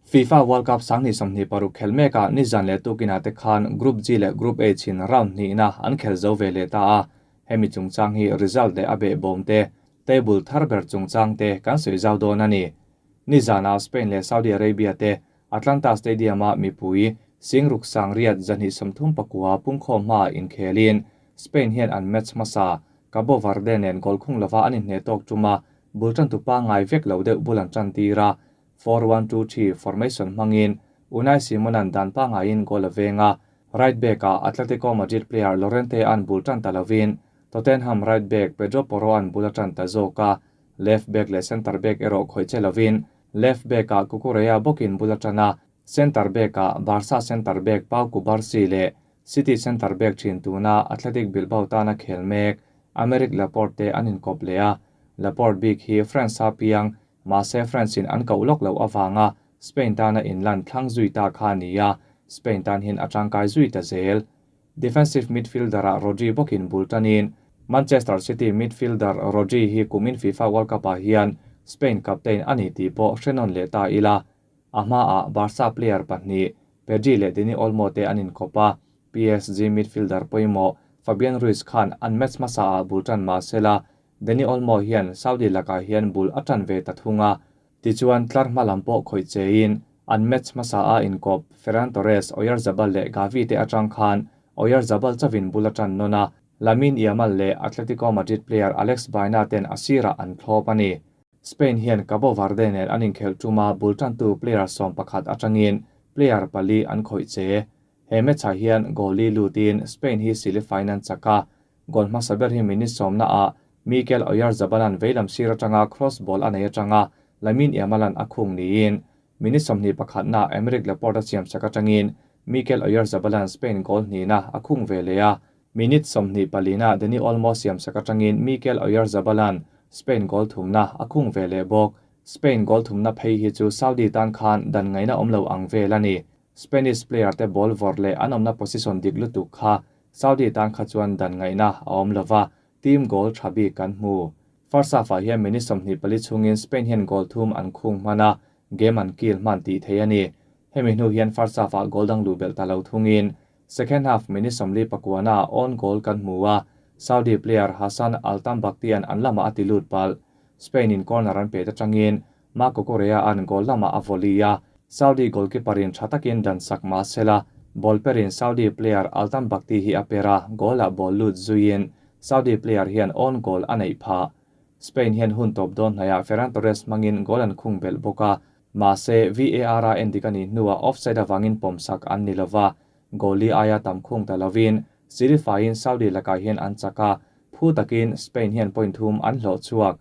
FIFA World Cup 2026 khel mekah nizan leh tukinah te khan Group G leh Group H in round hnihna an khel zo ve leh ta a, hemi chungchang hi result leh a behbawm te, table thar ber chungchang te kan sawi zau dawn a ni. Nizanah Spain leh Saudi Arabia te Atlanta Stadium-a mipui Singruk Sangriat 239 pungkhawm hmaah inkhelin Spain hian an match hmasa Cabo Verde nen goal khung lova an inhneh tawk tum a, bul tantu pangngai vek lo deuh bul an tan tir a, 4-1-2-3 formation hmangin Unai Simon-a'n dan pangngaiin goal a veng a, right back-ah Atletico Madrid player Llorente-a'n bul tan ta lovin Tottenham right back Pedro Porro-a'n bul a tan ta zawk a, left back leh centre back erawh khawih che lovin left back-ah Cucurella bawkin bul a tan a, centre back-ah Barca centre back Pau Cubarsi leh City centre back thin tuna Athletic Bilbao tana khel mek Aymeric Laporte te an inkawp leh a, Laporte bik hi France-a piang mahse France-in an koh lawk loh avanga Spain tana inlan thlang zui ta kha a ni a, Spain tan hian a tangkai zui ta zel. Defensive midfielder-ah Rodri bawkin bul tanin Manchester City midfielder Rodri hi kumin FIFA World Cup-ah hian Spain captain a ni tih pawh hre nawn leh ta ila. A hmaah Barca player pahnih Pedri leh Dani Olmo te an inkawp a, PSG midfielder pawimawh Fabian Ruiz khan an match hmasaah bul tan mah sela, Dani Olmo hian Saudi lakah hian bul a tan ve ta thung a. Tichuan tlar hma lam pawh khawih chein an match hmasaah inkawp Ferran Torres, Oyarzabal leh Gavi te atang khan Oyarzabal chauhin bul a tan nawn a, Lamine Yamal leh Atletico Madrid player Alex Baena ten a sirah an thlawp a ni. Spain hian Cabo Verde nen an inkhelh tuma bul tantu player 11 atangin player pali an khawih che. He match-ah hian goal li lutin Spain hi silifaiin an chak a, goal hmasa ber hi minute sawmnaah Mikel Oyarzabal-a'n veilam sir atanga cross ball a nei atanga Lamine Yamal-a'n a khung niin minute 21-naah Aymeric Laporte a siamsak atangin Mikel Oyarzabal-a'n Spain goal hnihna a khung ve leh a, Minute 24-naah Dani Olmo siamsak atangin Mikel Oyarzabal-a'n Spain goal thumna a khung ve leh bawk. Spain goal thumna phei hi chu Saudi tan khan dan ngaihna awm lo ang vel a ni. Spanish player te ball vawrh leh an awmna position dik lutuk kha Saudi tan kha chuan dan ngaihna a awm lova, team goal tha bik kan hmu. First half-ah hian minute 24 chhungin Spain hian goal thum an khung hman a, game an kill hman tih theih a ni. Hemi hnu hian first half-ah goal dang luh belh ta lo thungin Second half minute 49-ah own goal kan hmu a, Saudi player Hassan Al-Tambaktian an lamah a ti lut palh. Spain-in corner an pet atangin Marco Correa-a'n goal lamah a volley a, Saudi goalkeeper-in tha takin dan sak mah sela, ball perin Saudi player Al-Tambakti hi a per a, goal-ah ball lut zuiin Saudi player hian own goal a neih phah. Spain hian hun tawp dawn hnaiah Ferran Torres hmangin goal an khung belh bawk a, Mahse, VAR-a endik a nih hnuah offside avangin pawmsak an ni lova, goalie aia tam khung ta lovin Sirifaiin Saudi lakah hian an chak a, phu takin Spain hian point thum an hlawh chhuak.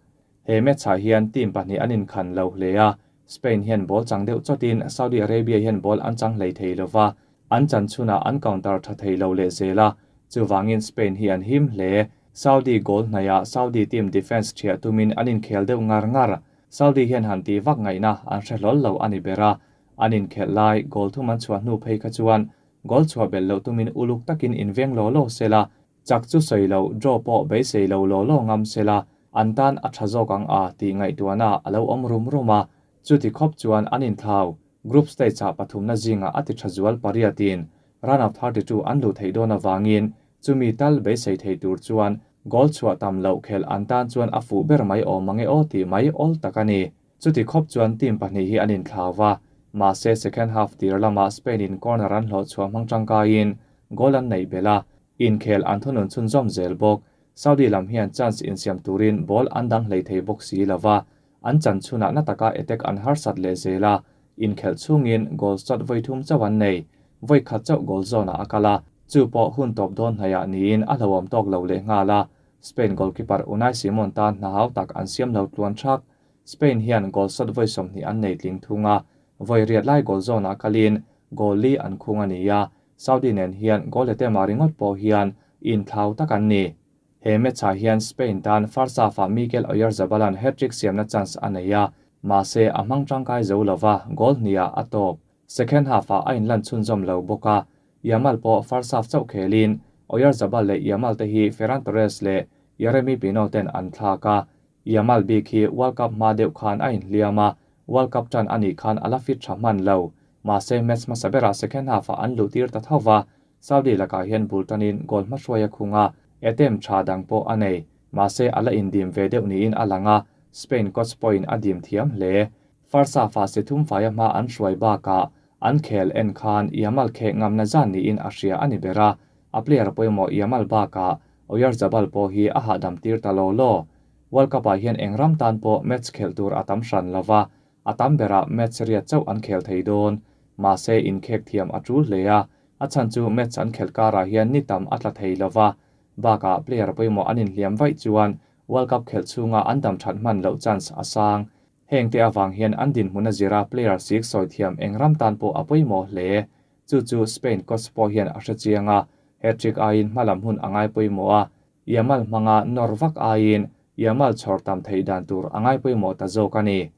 He match-ah hian team pahnih an inkhan lo hle a, Spain hian ball chang deuh chawtin Saudi Arabia hian ball an chang hlei thei lova, an chan chhunah an counter tha thei lo leh zel a, chuvangin Spain hi an him hle. Saudi goal hnaihah Saudi team defence thiah tumin an inkhel deuh ngar ngar. Saudi hian han tih vak ngaihna an hre hlawl lo a ni ber a, an inkhelh lai goal thum an chhuah hnu phei kha chuan goal chhuah belh loh tumin uluk takin inveng law law sela, chak chu sawi lo, draw pawh beisei lo law law ngam sela, an tan a tha zawk ang a tih ngaihtuahna a lo awm rum rum a, chuti khawp chuan an inthlau. Group stage-ah pathumna zingah a ti tha zual pariatin round of 32 an luh theih dawn avangin Chumi tal beisei thei tur chuan goal chhuah tam loh khelh an tan chuan a fuh ber mai awm mange aw tih mai awl tak a ni. Chuti khawp chuan team pahnih hi an inthlau va, mahse second half tir lamah Spain in corner an hlawh chhuah hmang tangkaiin goal an neih belh a, inkhel an thunun chhunzawm zel bawk. Saudi lam hian chance insiam turin ball an dang hlei thei bawk si lova, an chan chhunah na taka attack an harsat leh zel a, inkhelh chhungin goal shot vawi thum chauh an nei. Vawi khat chauh goal zawnah a kal a, chu pawh hun tawp dawn hnaiah niin a hlauhawm tawk lo leh nghal a, Spain goalkeeper Unai Simon tan hna hau tak an siam lo tluan thak. Spain hian goal shot vawi 20 an nei tling thung a, vawi riat lai goal zawnah kalin goal li an khung a ni a, Saudi nen hian goal attempt-ah ringawt pawh hian inthlau tak an ni. He match-ah hian Spain tan first half-ah Mikel Oyarzabal-a'n hat-trick siamna chance a nei a, mahse a hmang tangkai zo lova, goal hniah a tawp. Second half-ah a inlan chhunzawm lo bawk a, Yamal pawh first half chauh khelin Oyarzabal leh Yamal te hi Ferran Torres leh Yeremy Pino ten an thlak a, Yamal bik hi World Cup hma deuh khan a inhliam a, World Cup tan a nih khan a la fit tha hman lo. Mahse match hmasa berah second half-ah an luh tir ta tho va, Saudi lakah hian bul tanin goal hmahruai a khung a, attempt tha dang pawh a nei. Mahse a la indim ve deuh niin a lang a, Spain coach pawhin a dim thiam hle. First half-ah si thum faia hma an hruai bakah an khel en khan Yamal kheh ngamna zan niin a hria a ni ber a, a player pawimawh Yamal bakah Oyarzabal pawh hi a hahdam tir ta lo law. World Cup-ah hian eng ram tan pawh match khelh tur a tam hran lo va, a tam berah match riat chauh an khel thei dawn. Mahse inkhek thiam a tul hle a, a chhan chu match an khelh karah hian ni tam a tla thei lo va, bakah player pawimawh an inhliam vaih chuan World Cup khelh chhunga an dam that hman loh chance a sang. Heng te avang hian an dinhmun a zira player sik sawi thiam eng ram tan pawh a pawimawh hle. Chu chu Spain coach pawh hian a hre chiang a, hat-trick aiin hmalam hun a ngai pawimawh a, Yamal hmanga nawr vak aiin Yamal chhawr tam theih dan tur a ngai pawimawh ta zawk a ni.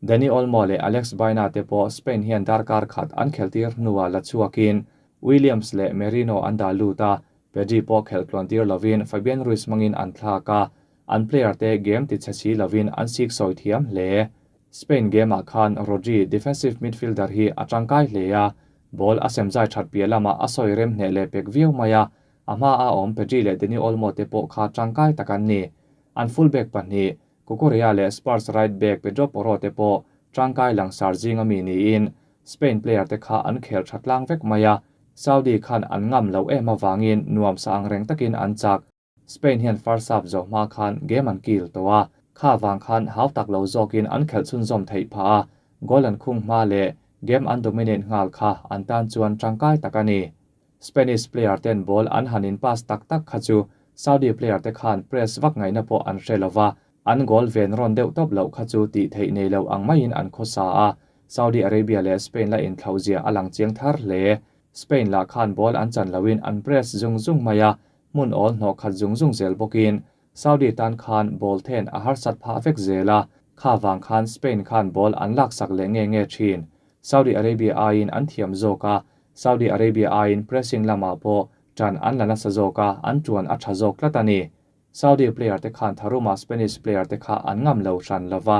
Dani Olmo leh Alex Baena te pawh Spain hian darkar khat an khelhtir hnuah la chhuakin Williams leh Merino an dah lut a, Pedri pawh khelh tluantir lovin Fabian Ruiz hmangin an thlak a, an player te game ti chhe si lovin an sik sawi thiam hle. Spain game-ah khan Rodri, defensive midfielder hi a tangkai hle a, ball a sem zai that piah lamah a sawi rem hneh leh pek viau mai a, a hma a awm Pedri leh Dani Olmo te pawh kha tangkai tak an ni. An full-back pahnih, Cucurella leh Spurs right-back Pedro Porro te pawh tangkai langsar zinga mi niin Spain player te kha an khel tha tlang vek mai a, Saudi khan an ngam loh em avangin nuam sa ang reng takin an chak. Spain hian first half zawh hma khan game an kil tawh a, kha vang khan hau tak lo zawkin an khelh chhunzawm theih phah a, goal an khung hma leh game an dominate nghal kha an tan chuan tangkai tak a ni. Spanish player ten ball an han in pass tak tak kha chu Saudi player te khan press vak ngaihna pawh an hre lova, an goal ven rawn deuh tawp loh kha chu tih theih nei lo ang maiin an khawsa a, Saudi Arabia leh Spain la inthlauh zia a lang chiang thar hle. Spain lah khan ball an chan loin an press zung zung mai a, hmun awl hnawh khat zung zung zel bawkin Saudi tan khan ball then a harsat phah vek zel a, kha vang khan Spain khan ball an laksak leh nge nge thin. Saudi Arabia aiin an thiam zawk a, Saudi Arabia aiin pressing lamah pawh tan an la nasa zawk a, an tuan a tha zawk tlat a ni. Saudi player te khan tharuma Spanish player te kha an ngam lo hran lova,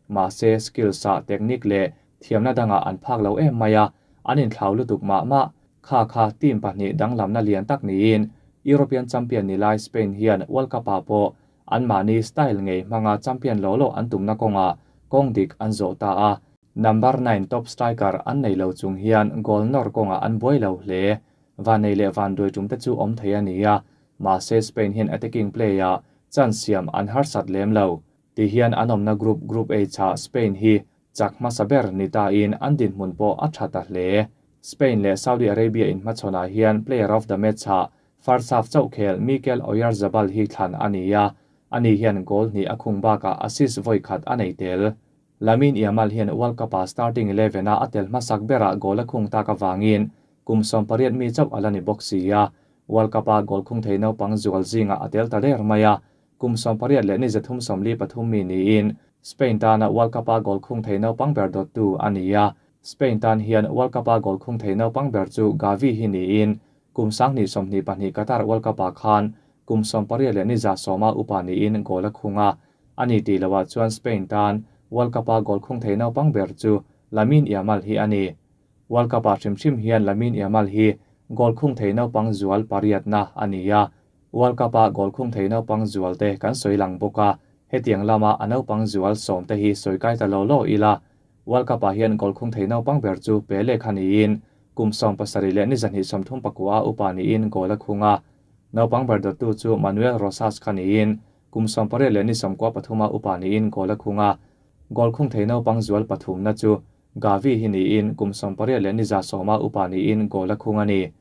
mahse skills ah technique leh thiamna dangah an phak lo em mai a, an inthlau lutuk mah mah. Kha kha team pahnih danglamna lian tak niin European champion ni lai Spain hian World Cup ah pawh anmahni style ngei hmanga champion lo lo an tumna kawngah kawng dik an zawh ta a. Number 9 top striker an nei lo chung hian goal nawr kawngah an buai lo hle. Van nei leh van duai tum te chu awm thei a ni a, mahse Spain hian attacking play-ah chance siam an harsat lem lo. Ti hian an awmna group Group H-ah Spain hi chak hmasa ber ni tain an dinhmun pawh a tha ta hle. Spain leh Saudi Arabia inhmachhawnah hian player of the match-ah first half chauh khel Mikel Oyarzabal hi thlan a ni a, ani hian goal hnih a khung bakah assist vawi khat a nei tel. Lamine Yamal hian World Cup-ah starting 11-a a tel hmasak berah goal a khung tak avangin kum 18 mi chauh a la ni bawk si a, World Cup-a goal khung thei naupang zual zingah a tel ta der mai a, kum 18 leh ni 343 mi niin Spain tana World Cup-a goal khung thei naupang ber dawttu a ni a, Spain tan hian World Cup-a goal khung thei naupang ber chu Gavi hi niin kum 2022 Qatar World Cup-ah khan kum 18 leh ni 10 upa niin goal a khung a, ani tih loah chuan Spain tan World Cup-a goal khung thei naupang ber chu Lamine Yamal hi a ni. World Cup-ah hrim hrim hian Lamine Yamal hi goal khung thei naupang zual pariatna a ni a, World Cup-a goal khung thei naupang zual te kan sawi lang bawk a, hetiang lama a naupang zual sawm te hi sawi kai ta lo lo ila. World Cup-ah hian goal khung thei naupang ber chu Pele kha niin kum 17 leh ni 239 upa niin goal a khung a. Naupang ber dawttu chu Manuel Rosas kha niin kum 18 leh ni 13 upa niin goal a khung a. Goal khung thei naupang zual pathumna chu Gavi hi niin kum 18 leh ni 10 upa niin goal a khung a ni.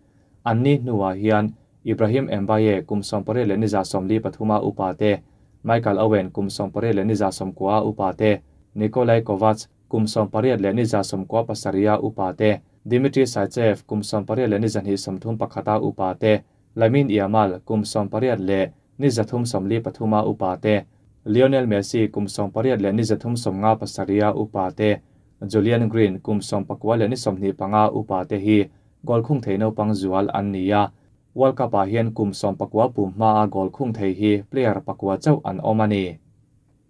An ni hnuah hian Ibrahim Mbaye kum 18 leh ni 43 upa te, Michael Owen kum 18 leh ni 19 upa te, Nikolai Kovac kum 18 leh ni 17 upa te, Dimitri Sychev kum 18 leh ni 31 upa te, Lamine Yamal kum 18 leh ni 343 upa te, Lionel Messi kum 18 leh ni 357 upa te, Julian Green kum 14 leh ni 25 upa te hi goal khung thei naupang zual an ni a. World Cup-ah hian kum 14 pum hma a goal khung thei hi player pakua chauh an awm a ni.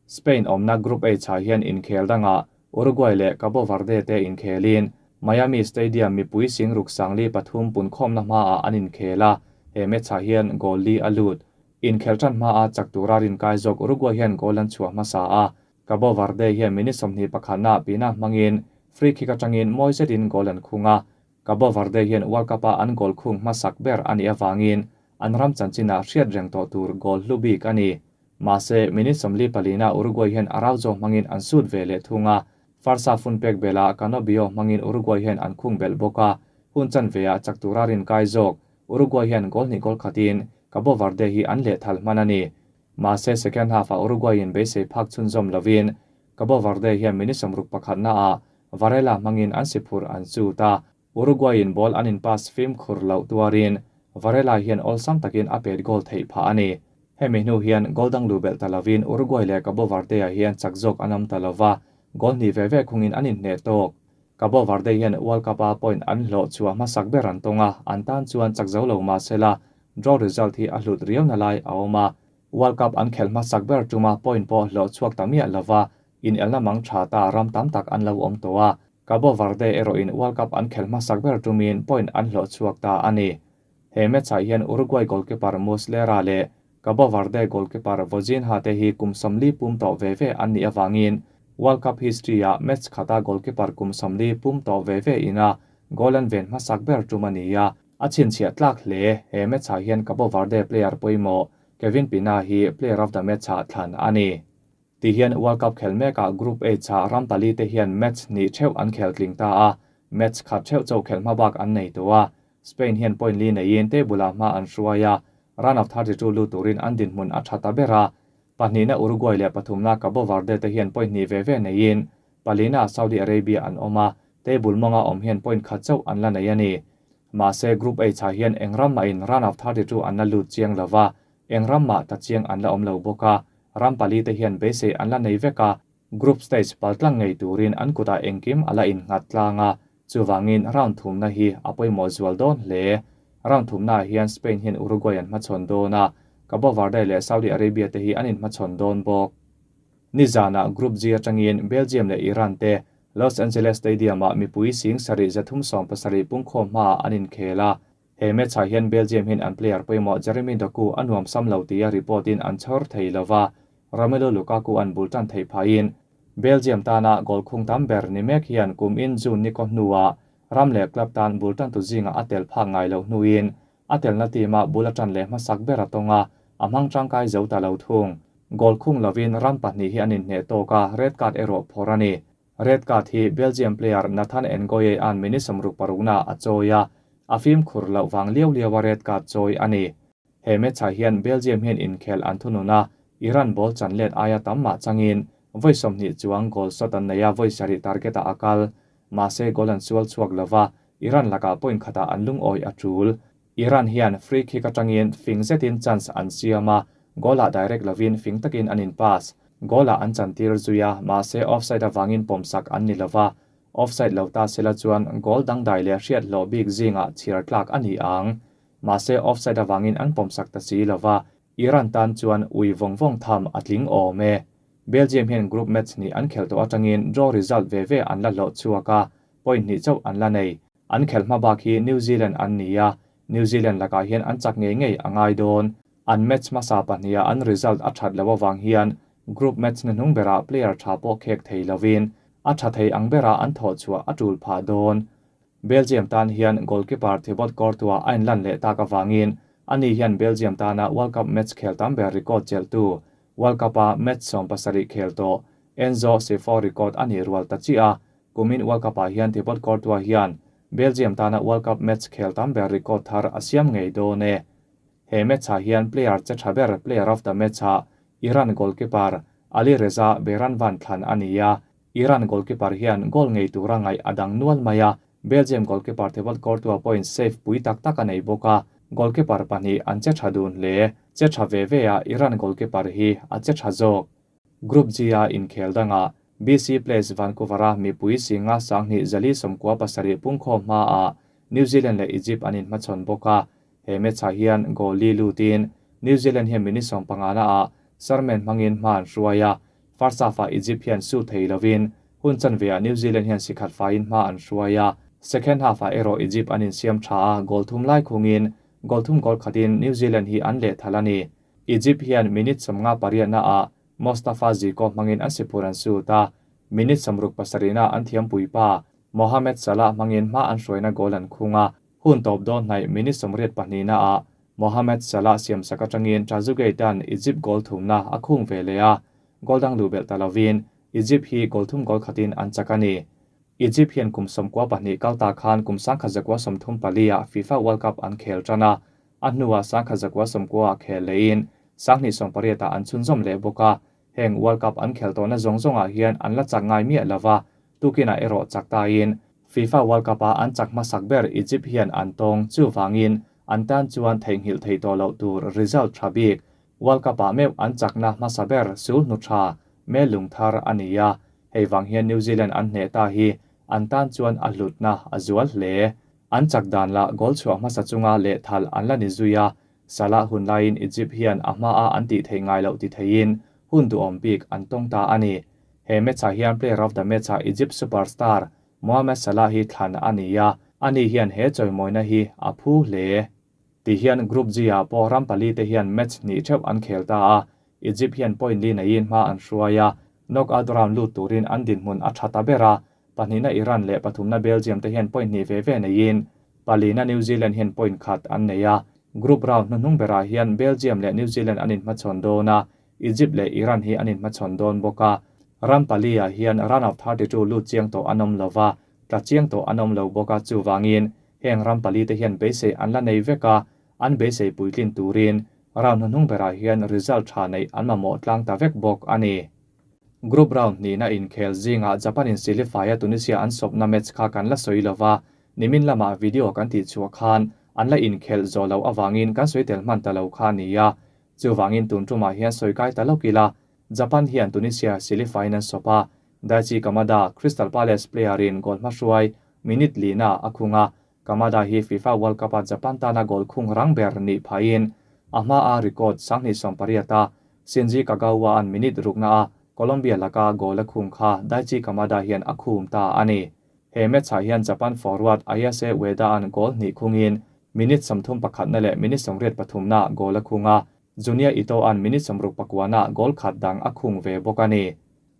Spain awmna Group H-ah hian inkhel dangah. Uruguay leh Cabo Verde te inkhelin Miami Stadium mipui sing ruk sangli pathum punkhawmna hmaah an inkhel a, he match-ah hian goal li a lut. Inkhel tan hmaa chak tura rinkai zawk Uruguay hian goal an chhuah hmasa a, Cabo Verde hian minute 21na pina hmangin free kick atangin mawi zetin goal an khung a. Cabo Verde hian World Cup-a an goal khung hmasak ber a nih avangin an ram chanchinah hriat reng tawh tur goal hlu bik a ni. Mahse, minute 44na Uruguay hian Araujo hmangin an sut ve leh thung a, Farsa fun pek bela Canobbio hmangin Uruguay hian an khung belh bawk a, hun chan veah chak tura rinkai zawk Uruguay hian goal hnih goal khatin Cabo Verde hi an leh thal hman a ni. Mahse, second half-ah Uruguay in beisei phak chhunzawm lovin Cabo Verde hian minute 61 naah Varela hmangin an si phur an shoot a, Uruguay in ball an in pass fim khur loh tuarin Varela hian awlsam takin a pet goal theih phah a ni. Hemi hnu hian goal dang lu belh ta lovin Uruguay leh Cabo Verde ah hian chak zawk an awm ta lova, goal hnih ve ve khungin an inhneh tawk. Cabo Verde hian World Cup-a point an hlawh chhuah hmasak ber an tawng a, an tan chuan chak zo lo mahsela draw result hi a hlut riau na lai a awm a. World Cup an khelh hmasak ber tuma point pawh hlawh chhuak ta miah lova, inelna mang tha ta ram tam tak an lo awm tawh a. Cabo Verde erawhin World Cup an khelh hmasak ber tumin point an hlawh chhuak ta a ni. He match-ah hian Uruguay goalkeeper Muslera leh Cabo Verde goalkeeper Vozinha te hi kum 40 pum tawh ve ve an nih avangin World Cup history-ah match khata goalkeeper kum 40 pum tawh ve ve ina goal an ven hmasak ber tum a ni a. A chhinchhiah tlak hle. He match-ah hian Cabo Verde player pawimawh Kevin Pina hi player of the match-ah thlan a ni. Ti hian World Cup khel mekah Group H-ah ram pali te hian match hnih theuh an khel tling ta a, match khat theuh cho khel hma bak an nei tawh a. Spain hian point li neiin table-ah hma an hruai a, round of 32 lut turin an dinhmun a tha ta ber a. Pahnihna Uruguay leh pathumna Cabo Verde te hian point hnih ve ve neiin palina Saudi Arabia an awm a, table mawnga awm hian point khat chauh an la nei a ni. Mahse, Group H-ah hian eng ram mahin round of 32 an la lut chiang lova, eng ram mah ta chiang an la awm lo bawk a. Ram pali te hian beisei an la nei vek a, group stage paltlang ngei turin an kutah engkim a la innghat tlang a, chuwangin round thumna hi a pawimawh zual dawn hle. Round thumnaah hian Spain hian Uruguay an hmachhawn dawn a, Cabo Verde leh Saudi Arabia te hi an inhmachhawn dawn bawk. Nizanah Group G atangin Belgium leh Iran te Los Angeles Stadium-ah mipui sing sarih 370 pungkhawm hmaah an inkhel a. He match-ah hian Belgium hian an player pawimawh Jeremy Doku a nuam sam lo tia report-in an chhawr thei lova, Romelu Lukaku an bul tan theih phahin Belgium tana goal khung tam ber ni mek hian kum in June ni kaw hnuah ram leh club tan bul tan tu zingah a tel phak ngai lo hnuin a telna team-ah bul a tan leh hmasak ber a tawng a, a hmang tangkai zo ta lo thung. Goal khung lovin ram pahnih hi an inhneh tawk a, red card erawh phawrh a ni. Red card hi Belgium player Nathan Ngoye an minute 66na a chawi a, a fim khur loh wang liau liau a red card chawi a ni. He match-ah hian Belgium hian inkhel an thunun a, Iran ball chan let aia tam mah changin vawi 20 chuang goal shot an nei a, vawi sarih target-ah a kal. Mahse goal an sual chhuak lova, Iran lakah point khatah an lungawi a tul. Iran hian free kick atangin fing zetin chance an siam a, goal-ah direct lovin fing takin an in pass. Goal-ah an chantir zui a, mahse offside awangin pawmsak an ni lova. Offside lo ta sela chuan goal dangdai leh hriat hlawh bik zingah chhiar tlak a ni ang. Mahse offside awangin an pawmsak ta si lova, Iran tan chuan ui vawng vawng tham a tling awm e. Belgium hian group match ni an khel tawh atangin draw result ve ve an la hlawh chhuak a, point hnih chauh an la nei. An khel hma bak hi New Zealand an ni a, New Zealand lakah hian an chak ngei ngei a ngai dawn. An match hmasa pahniha an result a that lo awang hian group match na hnung berah player tha pawh khek thei lovin a tha thei ang bera an thawh chhuah a tul phah dawn. Belgium tan hian goalkeeper Thibaut Courtois a inlan leh tak awangin ani hian Belgium tana World Cup match khel tam ber record chelhtu World Cup-a match 70 khel tawh Enzo Scifo record a nih rual ta chi a. Kumin World Cup-ah hian Thibaut Courtois hian Belgium tana World Cup match khel tam ber record thar a siam ngei dawn e. He match-ah hian player che tha ber player of the match-ah Iran goalkeeper Alireza Beiranvand thlan a ni a. Iran goalkeeper hian goal ngei tura ngaih a dang nual mai a, Belgium goalkeeper Thibaut Courtois pawhin save pui tak tak a nei bawk a, goalkeeper pahnih an che tha dun hle. Che tha ve ve a Iran goalkeeper hi a che tha zawk. Group G-a inkhel dangah BC Place Vancouver-a mipui singa 2,097 pungkhawm hmaah New Zealand leh Egypt an inhmachhawn bawk a. He match-ah hian goal li lutin New Zealand hian minute 15na ah Sermon hmangin hma an hruai a, first half-ah Egypt hian su thei lovin Hun chanveah New Zealand hian sikhat faiin hma an hruai a, second half-ah erawh Egypt an insiam tha a, goal thum lai khungin goal thum goal khatin New Zealand hi an lehthal a ni. Egypt hian minute 58 naah Mostafa Zico hmangin an siphur an sut a, minute 67 naah an thiampui pa Mohamed Salah hmangin hma an hruaina goal an khung a, hun tawp dawn hnaih minute 82 naah Mohamed Salah siamsak atangin Trezeguet-a'n Egypt goal thumna a khung ve leh a, goal dang luh belh ta lovin Egypt hi goal thum goal khatin an chak a ni. Egypt hian kum 92 kal ta khan kum 1934 ah FIFA World Cup an khel tan a, a hnuah 1990 ah khel lehin 2018 ah an chhunzawm leh bawk a, heng World Cup an khel tawhna zawng zawngah hian an la chak ngai miah lova, tukinah erawh chak tain FIFA World Cup a an chak hmasak ber Egypt hian an tawng chuvangin an tan chuan theihnghilh thei tawh loh tur result tha bik World Cup ah meuh an chakna hmasa ber sul hnu tha me lung thar a ni a, hei vang hian New Zealand an hneh ta hi an tan chuan a hlutna a zual hle. An chak dan lah goal chhuah hmasa chunga lehthal an la ni zui a, Salah hun laiin Egypt hian a hmaa an tih theih ngai loh ti theiin hun duhawm bik an tawng ta a ni. He match-ah hian player of the match-ah Egypt superstar Mohamed Salah hi thlan a ni a, ani hian he chawimawina hi a phu hle. Ti hian Group G-ah pawh ram pali te hian match hnih theuh an khel ta a, Egypt hian point li neiin hma an hruai a, knockout round lut turin an dinhmun a tha ta ber a, pahnihna Iran leh pathumna Belgium te hian point hnih ve ve neiin palina New Zealand hian point khat an nei a. Group round hnuhnung berah hian Belgium leh New Zealand an inhmachhawn dawn a, Egypt leh Iran hi an inhmachhawn dawn bawk a. Ram pali ah hian round of 32 lut chiang tawh an awm lova, tla chiang tawh an awm lo bawk a, chuvangin heng ram pali te hian beisei an la nei vek a, an beisei puitlin turin round hnuhnung berah hian result tha neih an mamawh tlang ta vek bawk a ni. Group round hnihna inkhel zingah Japan in silifaia Tunisia an sawpna match kha kan la sawi lova, nimin lamah video kan tih chhuah khan an la inkhelh zawh loh avangin kan sawi tel hman ta lo kha a ni a, chuvangin tun tumah hian sawi kai ta lawk ila, Japan hian Tunisia silifain an sawp a, Daichi Kamada, Crystal Palace player in goal hmahruai minute lina a khung a, Kamada hi FIFA World Cup-a Japan tana goal khung rang ber nih phahin a hmaa record 2018 a Shinji Kagawa an minute rukna a Colombia laka goal a khung kha Daichi Kamada hian a khum ta a ni. He match-ah hian Japan forward Ayase Ueda an goal hnih khungin minute 31 na leh minute 83 na goal a khung a, Junya Ito an minute 69 na goal khat dang a khung ve bawk a ni.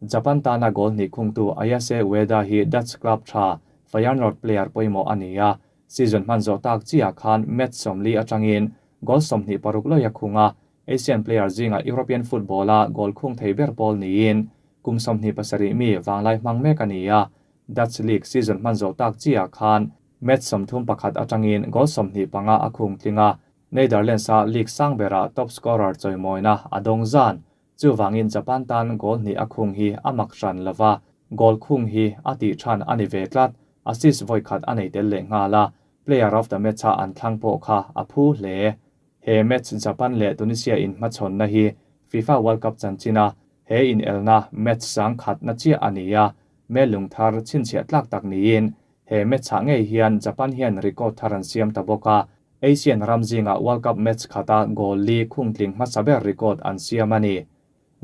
Japan tana goal hnih khungtu Ayase Ueda hi Dutch club tha Feyenoord player pawimawh a ni a, season hman zawh tak chiah khan match 40 atangin goal 26 lawih a khung a, Asian player zinga European football a goal khung thei ber pawl niin kum 27 mi wanglai hmang mek a ni a, Dutch League season hman zawh tak chiah khan match 31 atangin goal 25 a khung tling a, Netherlands a league sang bera top scorer chawimawina a dawng zan, chuwangin Japan tan goal hnih a khung hi a mak hran lova, goal khung hi a tih than a ni ve tlat, assist vawi khat a nei tel leh nghal a, player of the match a an thlang pawh kha a phu hle. He match Japan leh Tunisia in hmachhawn na hi FIFA World Cup chanchina he in elna match sang khat na chiah a ni a, me lung thar chhinchhiah tlak tak niin he match ah ngei hian Japan hian record thar an siam ta bawk a, Asian ram zinga World Cup match khata goal li khung tling hmasa ber record an siam a ni.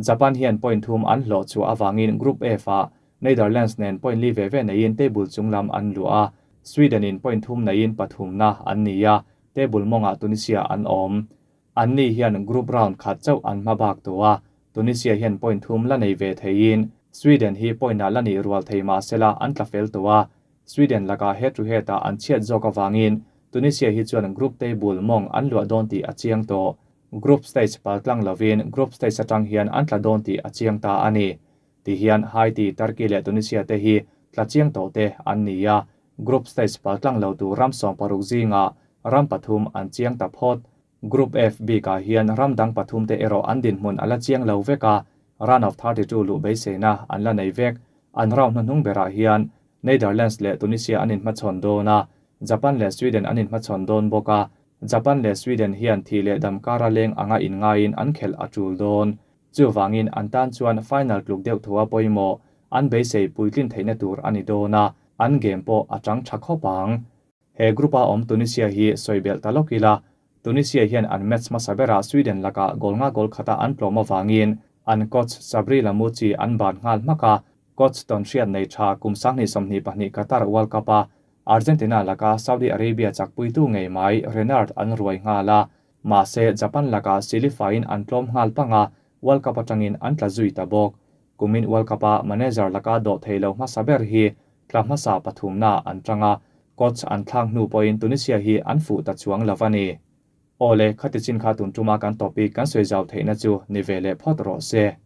Japan hian point thum an hlawh chu awangin Group F ah Netherlands nen point li ve ve neiin table chunglam an lu a, Sweden in point thum neiin pathum na an ni a, table mawngah Tunisia an awm. An ni hian group round khat chauh an hma bak tu a, Tunisia hian point thum la nei ve theiin Sweden hi point ah la ni rual thei ma sela an tla fel tu a, Sweden laka head to head ah an chhiat zawk awangin Tunisia hi chuan group table mawng an luah dawn tih a chiang tawh. Group stage paltlang lovin group stage atang hian an tla dawn tih a chiang ta a ni. Ti hian Haiti, Turkey leh Tunisia te hi tla chiang tawh te an ni a, group stage paltlang lo tu ram 16 zinga ram pathum an chiang ta phawt. Group F B ka hian ram dang pathum te erawh an dinhmun a la chiang lo vek a, round of 32 luh beiseina an la nei vek. An round hnuhnung berah hian Netherlands leh Tunisia an inhmachhawn dawn a, Japan leh Sweden an inhmachhawn dawn bawk a, Japan leh Sweden hian thi leh dam kara leng anga in ngaiin an khelh a tul dawn. Chuwangin an tan chuan final tluk deuh thua pawimawh an beisei puitlin theihna tur a ni dawn a, an game pawh a tang tha khawp ang. He group a awm Tunisia hi sawibelh ta lawk ila, Tunisia hian an match hmasa berah Sweden laka goal nga goal khata an tlawm awangin an coach Sabri Lamouchi an ban nghal hmak a. Coach tawnhriat nei tha kum 2022 Qatar World Cup-a Argentina laka Saudi Arabia chakpuitu ngei mai Renard an ruai nghal a, mahse Japan lakah silifaiin an tlawm nghal pang a, World Cup atangin an tla zui ta bawk. Kumin World Cup-a manager laka dawh thei lo hmasa ber hi tla hmasa pathumna an tang a, coach an thlak hnu pawhin Tunisia hi an fuh ta chuang lo a ni. Awle, khati chin kha tun tuma kan topic kan sawi zau theihna chu ni ve leh phawt rawh se.